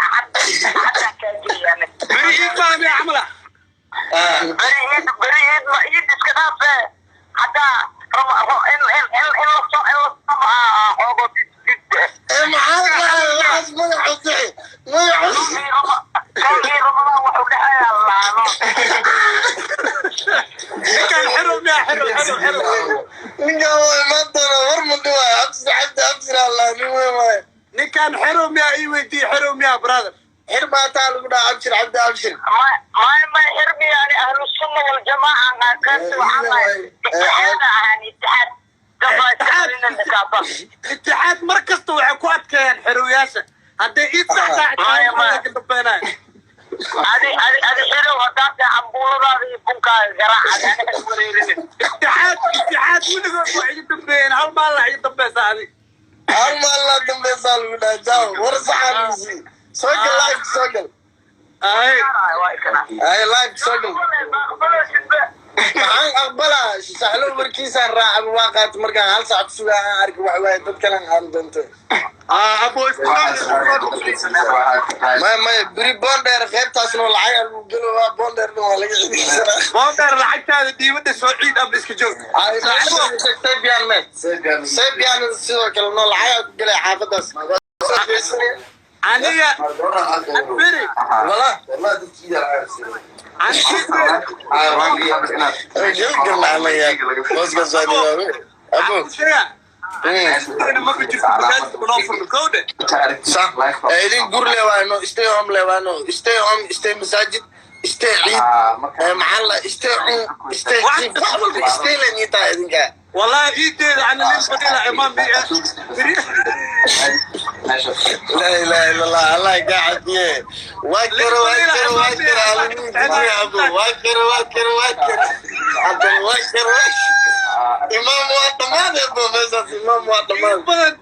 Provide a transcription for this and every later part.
Axad axadaan kaa geeyaan. Beri iid baa miya camala? Beri iid, beri iid ma iid iska dhaafe, haddaa in in in in la soo in la soo xoogo did did. Ee, maxaa dhahay waxaas? Magacu sixi, magacu. Kowgii Ramadaan wuxuu dhexeeyaa laano. Ninkaan xerow miya? Xerow, xerow, xerow. Ninkaan waa imaan doona, war ma dhiwaayo. Absi Cabdi, absir Allah, nin weyn waaye. Ninkaan xerow miya? Ii weydii, xerow miya, brother? Xir maataa lagu dhaha. Abshir Cabdi, abshir. May xirmi, yani Ahlu Sunna Waljamaaca qaybta waxaa nahay Itixaad ahaan, Itixaad. Itixaad mar kasta waxay ku adkeeyaan xerowyaasha hadday iid sax Maya, maya. tahay ka dambeynaya. Adi xirow haddaad tahay, cambuuladaada iyo bunkaaga garaaca, aniga wareerinin. Itixaad, Itixaad weligood waa iga dambeeyeen. Hal maalin iga dambeysa adig. Hal maalin dambeysaa lagu dhaha. Jaaw, war saxaa lagu sii. Soo gal live, soo gal. Ay. Ay, live soo gal. Maxaan aqbalaa? Saxlo warkiisaan raaca, waa qaata. Markaan hal saac kusugaa aan arki wax waaye, dad kalen aan doonto. Abo. Maya, maya, beri Boondheer qaybtaasna lacag aan lagu gelo. Waa Boondheer dhan waa laga ciidaysanaa. Boondheer lacagtaada dhiibada soo ciid ama iska joog. Sebian me Sebian sidoo kale no lacag aan ku gelay xaafadaas. Aniga beri wala aniga geli karna anaga hooskaas waa abo. Maba jirto masaajidka noo furno kowdhe. Sax. Idin gurle waano, stay home le waano, stay home, stay masaajid, stay ciid. Maxaa la stay cun, stay jiif, wax walba stay le niitaa idinka. Wallahi ciideeda ana nin fadhila imaam bi beri. Laa ilaha illa Allah, Allah kaa cafiye. Waa karo, waa karo, waa karo, abo, waa karo, waa karo, waa karo, hadda waa karo. Imaam waa dhammaad, abo, meeshaas imaam waa dhammaad. Badan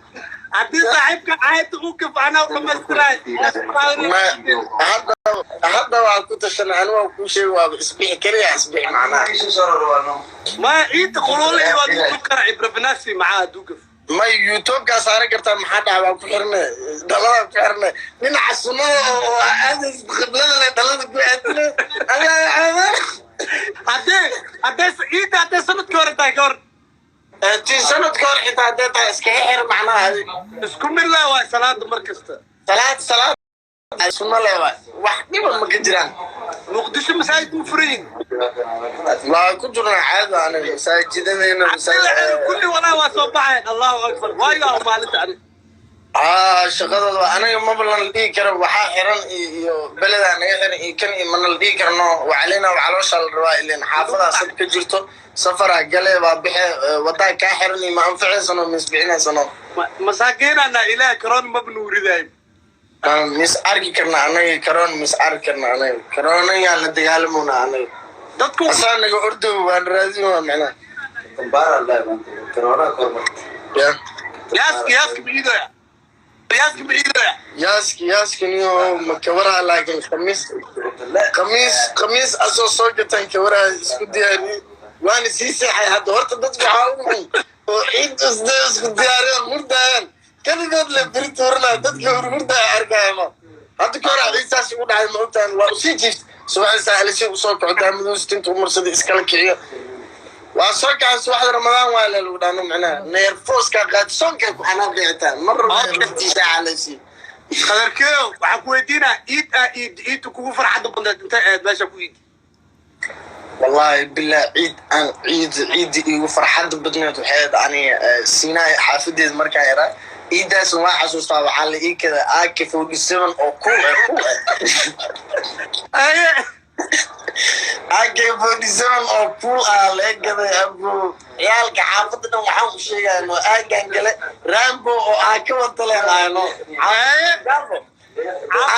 haddii saaxiibka caayta uu kafacnaa dhamaystiraay. Hadda hadda waa ku tashan. Anigu waa kuu sheegi, waaba isbixi keliya, isbixi macnaha. Ma ciidda quluule iyo waa duub kara ibrabinasi maxaa hadduu gaf. May, YouTube-kaa saaran kartaa. Maxaa dhaca? Waa ku xirne, dhaladaa ku xirne dhinaca sunnada oo aadaysid qiblada le, dhalada ku aadine. Haddee ciidda haddee sanadkii hore tahay ka hor. Tii sanadka hor xitaa haddee tahay, iskaga xir macnaha. Isku mid leh waay salaada mar kasta. Salaad, salaad sunno le waay, wax dhiba ma ka jiraan. Muqdisho masaajid mu furan yihin? Waa ku jirnaa caado aniga masaajidadayna. Kulli walaa waa soo baxayn. Allahu akbar, waayo ah maalinta ani. Aa, shaqadooda aniga maba lana dhihi karo. Waxaa xiran iyo beledaa naga xiran iyo kan iyo mana la dhihi karno. Wacalina caloosha la rabaa ilen, xaafadaa sab ka jirto, safaraa gale, waa bixe, wadaa kaa xiran iyo ma anfacaysano, ma isbixinaysano. Masaakiinana ilaah karoon maba nuuridaay. Mis arki karna anaga karoon, mis arki karna anaga karoonayaan la dagaalamona anaga. Dadku asaa naga ordow, waan raadin, waa macnaha ya. Yaaska, yaaska maciidoya, yaaska maciidoya. Yaaski, yaaski niyo ma kawaraha, laakiin khamiis, khamiis, khamiis asoo soo gataan kawaraha isku diyaariyey, waana sii seexay. Hadda horta dadku waxaa ugu xun oo ciid isde isku diyaariyaan, hurdaayaan keligood le, beri tuuranaa dadka hurhurdaaya arkayama. Hadda ka hor ciid saas ugu dhacay, ma ogtahan? Waa usii jiift subaxda saalisi usoo kaco, daamaduu tinta umarsada iskala kiciyo, waa soo kacay subaxda. Ramadaan waa le lagu dhahno macnaha neerfooskaa qaad, soonkaa ku xanaaqi xitaa mar laftiisa calaysi. Qadarkeeyo, waxaan ku weydiinaa, iid aa iid iidta kugu farxadda badneed intay ahayd meesha ku iid? Wallahi billah, ciid aan ciid, ciidda iigu farxadda badneed waxay ahayd aniga Siinaay xaafadeed markaan yaraa. Ciiddaasna waa xasuustaa, waxaa la ii kada AK-47 oo cool ah, cool ah. Aye. AK-47 oo cool ah laga gaday, abo. Ciyaalka xaafadda dhan waxaan u sheegayno aagaan gale Rambo oo AK wata leenayno.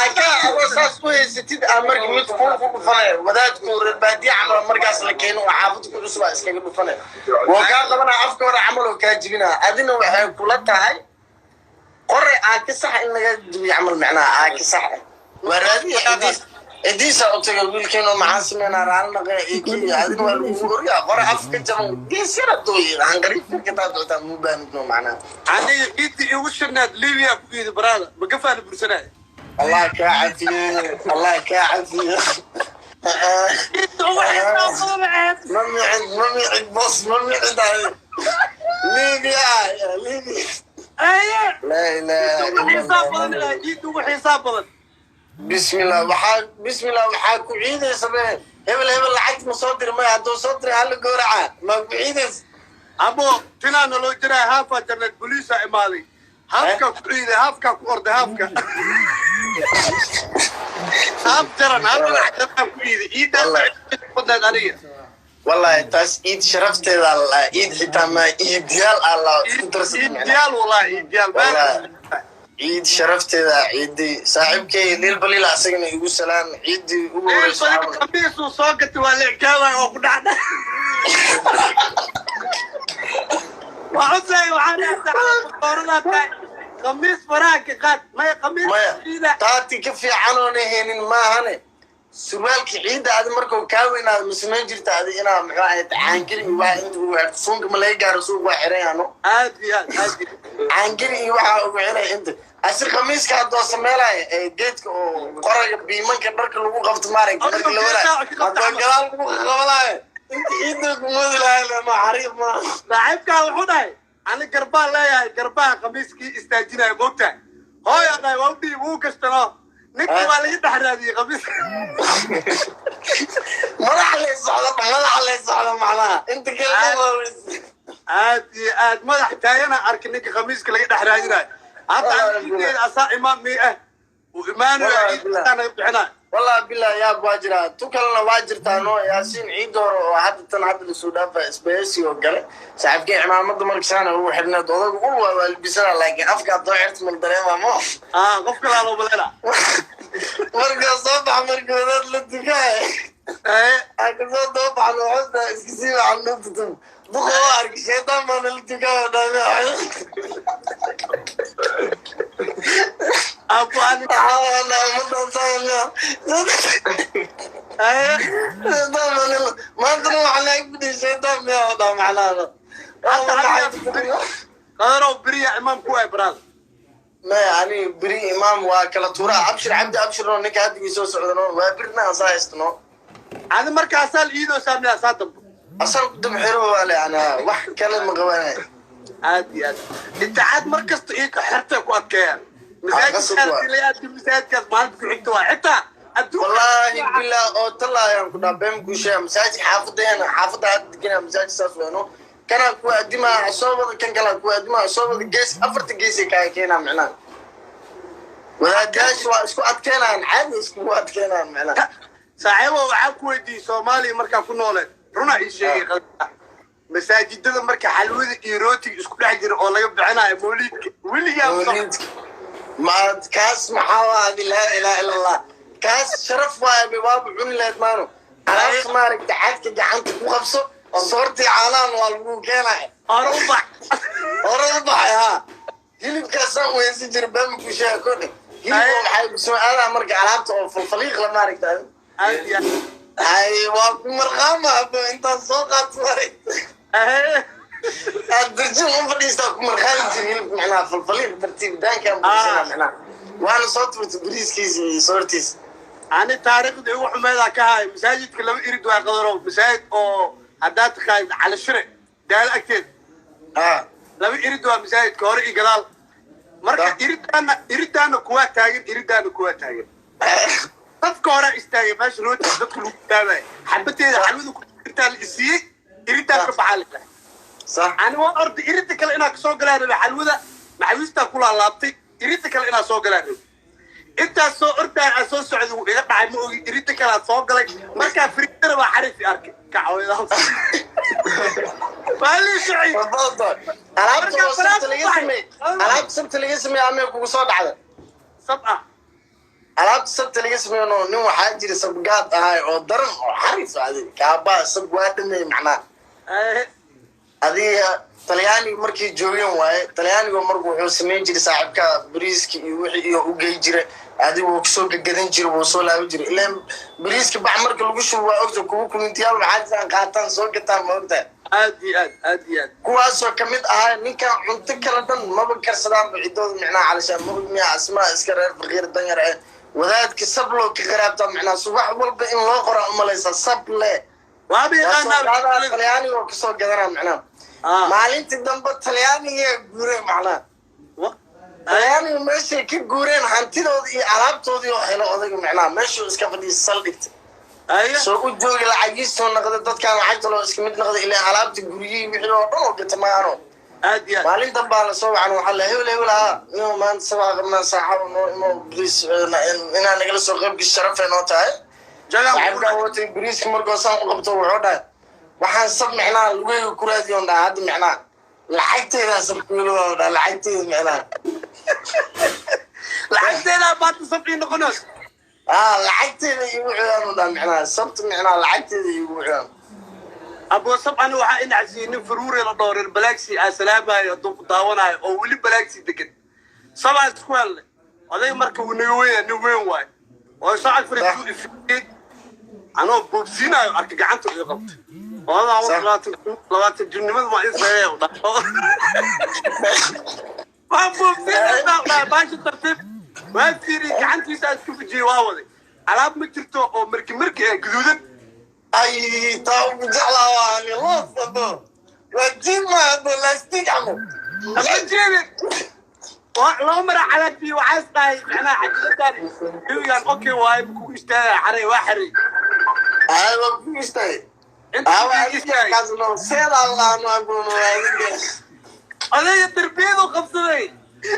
AK adoo saas u haysatid aa marka mid kuul ku dhufanaya, wadaadku reer baadiye camal markaas la keeno oo xaafadda ku cusub aa iskaga dhufanaya, woo kaa qabanaya afka hore camal oo kaa jibinaya. Adina waxay kula tahay qore AK sax in laga jibiyo camal, macnaha AK sax ah waa raadiya. Cidiis, cidiisa u taga wiilkeeno, maxaa sameynaa? Raali naqe iyo adina waa lagu oryaa qore afka jaban gees yara dooy hanqariifka taa doontaa muu baanidno macnaha. Aniga iidda iigu shirneed Libiya ku iidi baraada magafaana bursanaya. Allah kaa cafiye, Allah kaa cafiye. Ciidda ugu xisaab badan ahayd. Ma micid, ma micid, boss, ma micid. Ay, Libya, Libya. Aye. Laa ilaaha Ciidda ugu illa xisaab Allah. badan ahayd, ciidda ugu xisaab badan. Bismillah, waxaa, bismillah, waxaa ku ciidaysa be hebel hebel lacag ma soo diri? Maya, hadduu soo diray hala gowraca, ma ku ciidaysa? Abo tinaa naloo jiraa, haafaa jarneed, boliisaa imaaday, haafkaa ku ciiday, haafkaa ku orday, haafka haaf jaran, haaf jaran ku ciiday ciiddaas badneed aniga. Wallahi taas iid sharafteeda la iid, xitaa ma iidyaal alla isku darsata micnaha. Iidyaal, wallahi iidyaal. Wallahi ciid sharafteeda ciidii saaxiibkay Lil Balil, asagana igu salaan ciidii ugu horeysa. Khamiisuu soo gatay, waa la ekaabay oo ku dhacda. Waa cusay, waxaan dooradaa tahay khamiis faraha ka qaad, maya khamiis Maya. Ciida. Taati ka fiican oona haynin maahane, surwaalka ciidda adi markuu kaa weynaado ma samayn jirta adi inaa, muxuu ahayd, caangiri iyo waxa inta ugu xirto? Suunka ma laga gaaro, suuq waa xiran yaano. Aad iyo aad, aad iyo Caangiri iyo waxaa ugu xiray inta asi khamiiska haddoo sameynaya ee geedka oo qoraga biimanka dharka lagu qabto, maaragta, marka la walaayo haddoo gadaal lagu qabanaayo inta ciidda ku moodi lahay, ma xariif ma? Saaxiibkaa wuxuu dhahay, ani garbaan leeyahay, garbaha khamiiskii istaajinaya, moogtahay, hooyaa dhahay, waa u dhiib, wuu gastano ninkii, waa laga dhex raadiyey khamiiska. Madax lay socdo, madax lay socdo, macnaha inta kale. Aad iyo aad, madax taagana arki ninka khamiiska laga dhex raadinayo hadda. Anigeeda asaa imaam mi ah uu imaanayo, ciiddaa naga bixinayo. Wallahi bilah, yaab waa jiraa, tu kalena waa jirtaa. No Yaasiin, ciid hore oo hadda tan hadda lasoo dhaafa isbahaysi oo gale, saaxiibkii cimaamada markasaana ugu xidhneed, odaga ul waa libisana, laakiin afka haddoo xirta mal dareema mo. Ah, qof kalaa loo maleyna. Markaa soo baxa, marka wadaad la dukaay kasoo daba baxno, xusta iska sii wacan duqa oo arki shaydaan baana la dukaay dhaame. Abu ani. Maantana waxaa laga fidhiy shaydaan miyaa dhaa macnaha. Qadarow, beriya imaam ku ay brother. Maya, ani beri imaam waa kala tuuraa. Abshir Cabdi Abshir oo ninka haddigii soo socdano waa birna asaa haystano. Adi markaasaa iidoo saamiyaa saa dambo. Asal ku dab xiro waa le, anaa wax kale ma qabanayo. Aad iyo aad, itixaad mar kasta iika xertay ku adkeeyaan masaajidkaas, masaajidkaas maalinta ku xigta waa xitaa adduunka. Wallaahi billah oo tallaayaan ku dhaa, been kuu sheega, masaajid xaafadeena, xaafadda hadda deganaa, masaajid saas weeno, kanaa kuwa adimaa soo wada, kan kalaa kuwa adimaa soo wada, gees afarta geesay kaaga keenaa micnaha. Wadaadayaashu waa isku adkeenayaan, caadi iskugu adkeenayaan micnaha. Saaxiibo, waxaa ku weydiiyey, Soomaaliya markaa ku nooleed, runa ii sheegay qalbiga, masaajidada marka xalwada iyo rootiga isku dhex jira oo laga bixinayo mawliidka weligaa? Mawliidka ma kaas maxaa waadi? Laa ilaaha illa Allah, kaas sharaf waaye, waaba cuni lahayd maano. Alaabta maaragta cadka gacanta ku qabso, soortii caanahan waa lagu keenaya. Hore u bax. Hore u baxay ha, hilibkaasaan weysan jira, bama ku sheega kodhe, hilibka waxay kusoo aadaa marka alaabta oo falfaliiq la maaragta. Aad iyo aad. Ay, waa ku marqaama abo, intaan soo qaato maaragta aad darjin u fadhiistaa, ku marqaami jira hilibka macnaha falfaliiq tartiib daankaan buuxsanaa macnaha, waana soo tuurta bariiskiisa iyo soortiisa. Ani taariikhda igu xumeedaa ka haay masaajidka laba irid waa, Qadarow, masaajid oo haddaad taqaanid Calishire Daalo agteed. Laba irid waa masaajidka, hore iyo gadaal. Marka iridaana kuwaa taagan, iridaana kuwaa taagan. Dadka horaa istaagay meesha rooti dadka lagu taabay, xabadeeda xalwada ku jirtaa la isiiyey, iridaa ka baxaa la. Ani waa orday, iridda kale inaa kasoo galaa rabay, xalwada maxawiistaa ku laalaabtay, iridda kale inaa soo galaa rabay. Intaas soo ordaay aan soo socday, wuu iga dhacay, ma ogi, iridda kale aan soo galay. Markaa firiidana baa xariif i arkay, kacooyada waa lii sociy. Alaabta oo sabta laga sameey, alaabta sabta laga sameey amay kugu soo dhacda? Sab ah. Alaabta sabta laga sameeyo no, nin waxaa jira sabgaad ahay oo daran oo xariif adi kaabaa sab waa dhamey macnaha. Adiga Talyaanigu markay joogeen waaye, Talyaanigu marku wuxuu samayn jiray saaxiibka bariiska iyo wixii iyo u gey jira, adigu wuu kasoo gagadan jiray, wuu soo laaban jiray, ilaan bariiska bac marka lagu shubo waa ogta, kuwa kumintiyaal waxaa jiraan qaataan soo gataan, ma ogtahay? Aad iyo aad, aad iyo aad. Kuwaasoo kamid ahaa ninkan cunto kala dhan maba karsadaanba ciddooda micnaha, calashaan ma og miya asmaa iska reer faqiir danyar eh. Wadaadka sabloo ka qaraabtaa macnaa subax walba in loo qoraa umalaysaa sable. Waaba Waa soo qaadaa yaqaanaa. Talyaaniga oo kasoo gadanaa macnaa. Maalintii dambe Talyaanigaa guureen macnaa. Talyaaniga meeshay ka guureen hantidooda iyo alaabtoodii oo helo odayga macnaa meeshuu iska fadhiya saldhigta. Soo u joogi lacagiisoo noqda dadkaan lacagta loo iska mid noqda ilaa alaabta guryihii wixii oo dhan oo gata maano. Aad iyo aad. Maalin dambaa lasoo wacan, waxaa la hebel hebel ahaa inuu maanta sabaa qabnaa saaxabo noo imo bariis inaa nagala soo qayb gasho sharafay noo tahay. Jagaan. Saaxiibkaa watay bariiska markuu saan u qabto wuxuu dhahay waxaan sab micnaha lugahayga ku raadiyoon dhaha hadda micnaha lacagteedaa sab kuwilo dhaha lacagteeda micnaha. Lacagteeda baata sabcii noqonays. Lacagteeda igu ciyaan dhaha micnaha sabta micnaha lacagteeda igu ciyaan. Aboo, sab ani waxaa inacsiiyey nin faruure la dhoo reer Balaagsi aa salaamayo hadduu ku daawanayo oo weli Balaagsi degan. Sabaa isku helnay oday marka wuu naga weyn, nin weyn waayo oo soo cag fariisuu anoo boobsiinayo arka gacanta ii qabtay. Odadaa 20 jirnimada ma isayay u dhaho waa boobsiinaysaa baasha tartiib waa fiiri gacantiisa isku fujiyey waa waday alaab ma jirto oo marki marki ee guduudan. Ay, taa ugu jeclaa waa ani loos ado waa jiima ado lastig camal. Ama jeedin laba mara calaafiye waxaa is dhahay macnaha cajiladan xilligan okay waaye ku istaagaya xaray waa xaray. Ay, waa ku istaagay. Inta Awa ku istaagay. Kaasno seedaa laano agono adiga. Odayga darbiyadu qabsaday,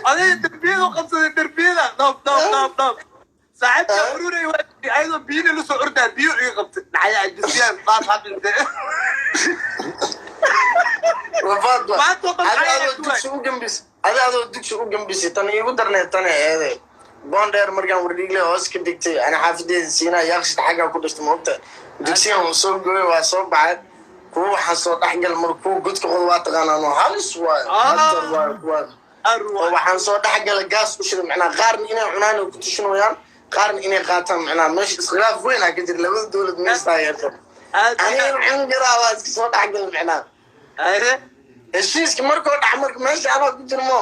odayga darbiyadu qabsaday, darbiyada dhoob dhoob dhoob dhoob. Saaxiibka ururay waa ayadoo biyina la soo ordaa biyo iga qabtay dhacya ajisiyaan dhaaf hadinte. Rafaad ba. Maanta oo dhan Adi xayaa adoo ku dugsi u gambis, adi adoo dugsi u gambisay tan iigu darneed tan eede boondheer markaan wardhiigle hoos ka degtay ani xaafadeeda siinaa Yaaqshid xaggaa ku dhashtay maogta dugsigan wuu soo gooyay waa soo baxay kuwa waxaan soo dhexgal mar kuwa godka qod waa taqaanaa no halis waayo hajar waayo kuwaas oo waxaan soo dhexgala gaas u shiday macnaa qaarna inay cunaan oo ku tushinayaan qaarna inay qaataan macnaa meesha iskhilaaf weyn aa ka jira labada dowlad meesha taageerto aniga cun garaa waa iska soo dhexgal macnaa heshiiska markoo dhac marka meesha anaa ku jirmo.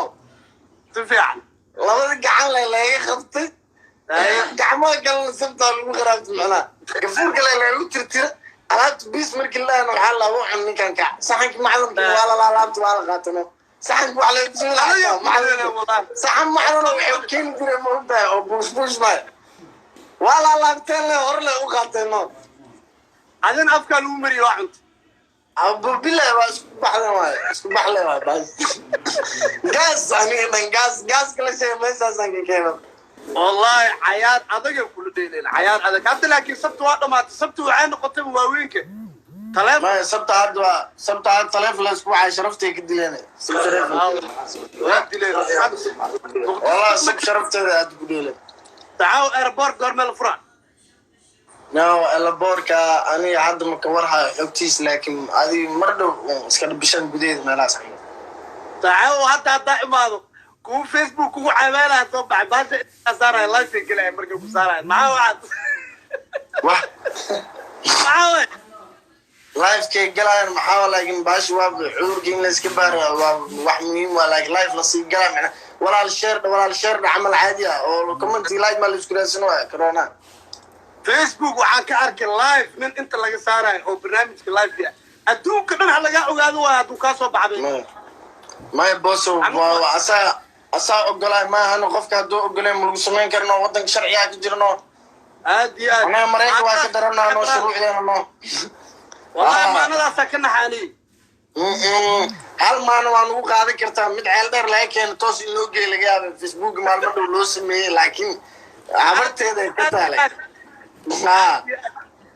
Si fiican. Labada gacan le laga qabtay gacmaha kalena sabtaa lagu qaraabtay macnaa gafuurka le lagu tirtira alaabta bis markii la waxaa lagu cun ninkan kac saxanki macdanka waa la laalaabta waa la qaatano saxanka wax laga bismillah saxan macdano waxay keeni jireen ma ogtahay oo buush buush maayo waa la laabteen le hore le u qaateen no. Adina afkaa lagu mariyo waa cunta. Abu bilahi waa isku baxden waayo isku baxle waay baas gaas aniga dhan gaas gaas kala sheega meeshaasaan ka keeno. Wallahi cayaar adagay kula dheeleen, cayaar adag hadda, laakiin sabti waa dhamaatay, sabti waxay noqotay waaweynka taleefon. Maya, sabta hadda waa sabta hadda taleefon la isku wacay sharaftay ka dileen sab sharaf. Waa dileen. Wallahi sab sharafteeda aad ku dheeleen. Tacaw airport goormee la furaa? No, elaboorka aniga hadda maka warhayo xogtiis laakiin adiga mar dhow iska bishan gudaheeda meelahaas camal. Tacaw hadda haddaa imaado kuwa Facebook kugu cabeelaya soo baxay baasha intaa saaraya live gelaya markay ku saaraya maxaa waxaad wax maxaa way livekay galayaan maxaa laakiin baashi waa cudurka in la iska baaro waa wax muhiim waa laakiin live lasii galaa macna walaal share walaal share camal caadi ah oo comment like ma la isku raadsan waaya corona. Facebook waxaan ka arkay live nin inta laga saarayo oo barnaamijka live ya adduunka dhan ha lagaa ogaado waaya hadduu kaa soo baxday. Maya maya boso waa asaa asaa ogolaay maahano qofka hadduu ogolayn ma lagu samayn karno waddanka sharcigaa ka jirno. Aad iyo aad. Annaga Maraykan waa ka daranaa noo shuruucdeena no. Wallahi maanadaasaa ka naxaaniyey. Hal maalin waa nagu qaadan kartaa mid ceel dheer laga keeno toos in loo geeyo laga yaaba Facebook maalmo dhow loo sameeyey laakiin habarteeda ay ka taale ha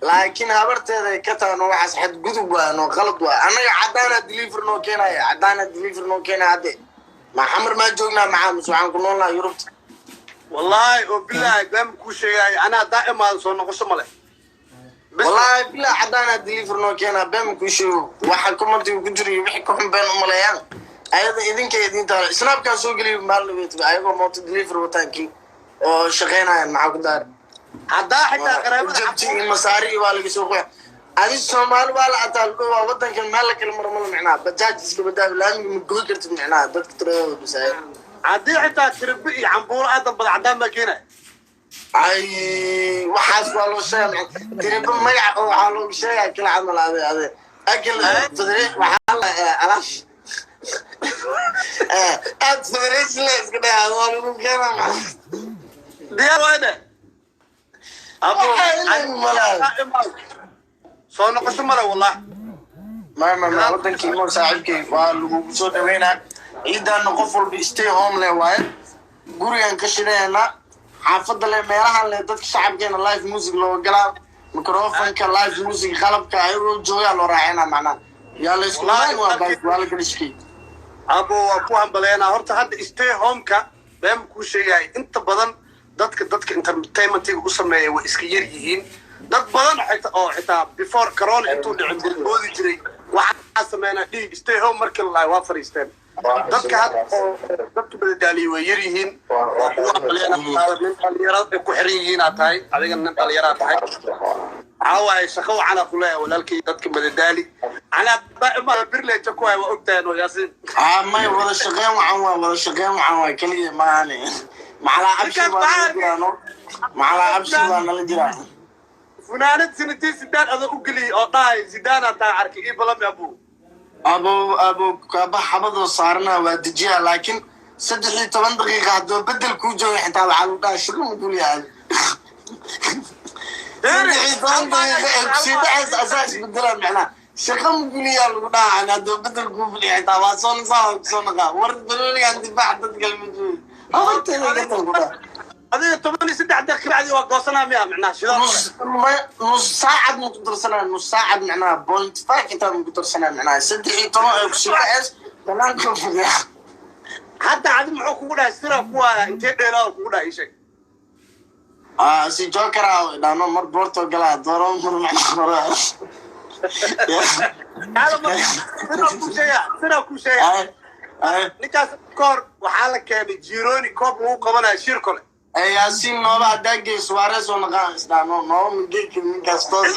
laakiin habarteeda ay ka tahay no waxaas xadgudub waa no qalad waa annaga cadaana deliver noo keenaya cadaana deliver noo keenaya hadde ma Xamar maa joognaa maxaa mise waxaan ku noolnaha Yurubta. Wallahi oo bilaahi baan kuu sheegaayo anaa haddaa imaado soo noqosho male. Wallahi bilaa cadaana deliver noo keenaa been kuu sheego waxa commentiga ku jira iyo wixii ka xun been umaleeyaan ayada idinka idin taala Snapkaan soo geliyo maalin ayagoo mooto deliver wataankii oo shaqeynayaan maxaa ku daara. Haddaa xitaa qaraabada Jabti iyo masaari waa laga soo qoya adi Soomaali waa la ataal waa wadankan meel la kala maro malo micnaha bajaaj iska badaa laamiga ma goy kartid micnaha dadka tiradooda bisaaya. Haddii xitaa tiribi iyo cambuulo aad dalbada caddaan baa keenaya. Ay, waxaas waa loo sheegay tiriba magaca oo waxaa loogu sheegaa kala camal ade ade akil waxaa la alash aad federation la iska dhahaa waa lagu keenaa maxaa. Diyaar waayne abo. Waxaa ilaa malaha. Soo noqosho male wallah. Ma wadankii imo saaxiibkay, waa lagugu soo dhaweynaa. Ciidaana qof walba stay home le waaye, gurigan ka shidayna, xaafadda le, meelahan le, dadka shacabkeena live music looga galaa, microfonka live music qalabka ayagoo joogaa loo raacina, macnaha yaa la isku maan waa waa la kala shikay. Abo, waa ku hambaleynaa horta. Hadda stay homeka been kuu sheegahay, inta badan dadka entertainmentiga u sameeya way iska yar yihiin. Dad badan xitaa oo xitaa before corona intuu dhicin boodboodi jiray waxaa sameynaa dhiig stay home markii la lahay waa fariisteen. Dadka hadda oo dadka badadaaliyay way yar yihiin. Waa kugu hambaleynaa, nin dhalinyaro ay ku xiran yihiin aa tahay, adigana nin dhalinyaraa tahay. Waxaa waaye shaqo wacan aa ku leeyahay walaalkay. Dadka madadaali anaa birleja ku hay, waa ogtahay no Yaasiin. Aa may, wada shaqeyn wacan waa, wada shaqeyn wacan waa, keliya maahane. Macalaa abshir baa nala jiraa no, macalaa abshir baa nala jiraa. Funaanad sinatii Sidaan adoo u geliyay oo dhahay Sidaanaa tahay arkay ii balami abu. Abo abo, kaaba xabadoo saarana waa dejiya, laakiin 13 daqiiqa hadduu bedel kuu jooga xitaa waxaa lagu dhaha shaqo ma kuliyahay. 13 daqiiqa ee kusii dhacaysa asaa isbedelaa, macnaha shaqo ma kuliyaa lagu dhaha. Hadduu bedel kuu fadhiya xitaa waa soo nasaa, waa kusoo naqaa war banoonigan difaac dad kale ma joogi, habarteeda ka tal ku dhaha. Adiga 13 daqiiqa bacdi waa goosanaa miya, macnaha shidaal? Nus nus saacad ma ku darsanaa, nus saacad macnaha 0.5 xitaa ma ku darsanaa, macnaha 13 ee kusii dhacays banaanka fadhiya. Hadda adi muxuu kugu dhahay? Siraa ku waaya intee dheelaa kugu dhahay? Ii sheeg. Ah, si joker ah dhano mar Porto galaa dooro mar macnaha. Siraa kuu sheega, siraa kuu sheega. Ay ay. Ninkaas kahor waxaa la keenay Jironi koob lagu qabanayo shir kole. Ay Yaasiin, nooba haddaa geey Suarez oo naqaan isdhaano nooba ma geey karin ninkaas toos.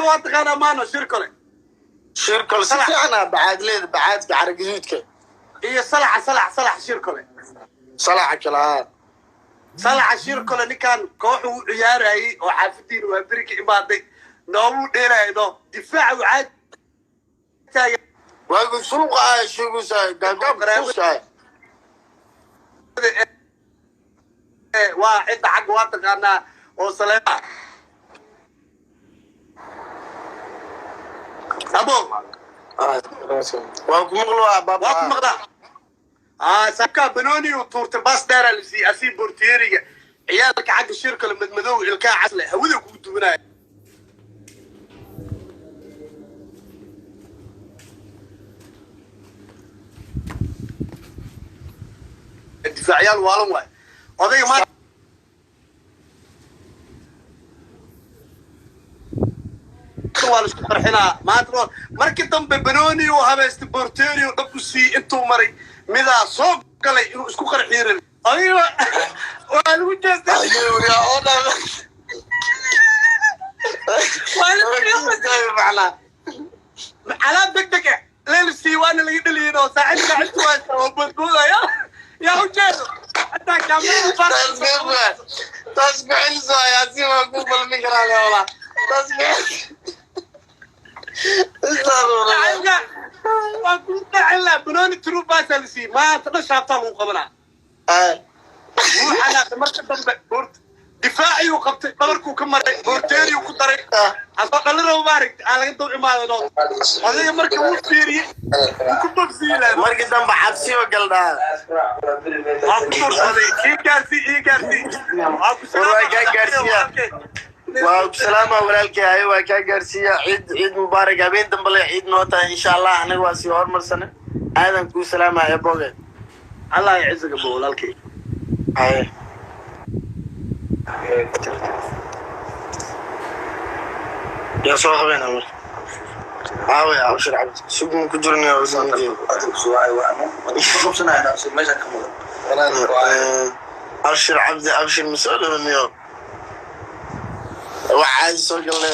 Waa taqaanaa maano shir kole? Shirkol si fiican ah, bacaadleeda, bacaadka caragaduudka. Iyo salaxa salax salax shir kole. Salaxa kale ah. Salaxa shir kole, ninkan kooxu u ciyaarayay oo xaafadiina waa beri ka imaaday, noobuu dheelayay no difaaca waxaa taagan. Waagu sulqa ah sheegaysaa gaagaab kuusaa. Waa cidda xagga waa taqaanaa oo saleema abo. Waa ku maqlaa baaba. Waa ku maqlaa. Aa sabka banooni uu tuurtay, bas dheera la siiyey asii bortieriga ciyaalka xagga shirka la madmadow ilkaha casle hawada kugu duwanaya. Difaacyaal waalan waay odayga maanta waa la isku qarxinaa maanta. Markii dambe banooni uu habaystay, borteri uu dhab u siiyey, intuu maray midaa soo galay inuu isku qarxiyo rabay. Adiga waa lagu jeestay. Waa lagu alaab deg deg ah leelsi waana laga dhaliyin oo saaxiib saaxiibtu waa oo boodboodaya yaa u jeedo hataa kaamirada. Taas ku celis waay Yaasiin, waa ku balmi karaa le walaa taas ku celis. Saaxiibka waa ku dhacin laa banooni true baasaa la siiyey, maanta dhan shaabtaa lagu qabanaa. Wuu xanaaqay marka dambe, difaaciyuu qabtay, dhabarkuu ka maray, borteeriyuu ku daray asoo dhalin rabo maaragta aa laga dab imaado odayga. Marka wuu fiiriyey, wuu ku babsiiyey lahaa. Markii dambe cabsiyo galdhaa. Waa ku dursaday. Ii gaarsii, ii gaarsii, waa ku War waa kaa gaarsiiyaa. Waa ku salaama walaalkay. Ayo, waa kaa gaarsiiya. Ciid ciid mubaarak, habeen dambe le ciid noo tahay insha Allah. Anaga waa sii hormarsane, aadan kuu salaamaya eboge. Allah yacizaga bo walaalkay. Haye. Yaa soo qabeyna marka? Aaway Abshir Cabdi? Sugun ku jirnay. Abshir Cabdi, Abshir ma soo dhawaniyo? Wax caadi soo galnay.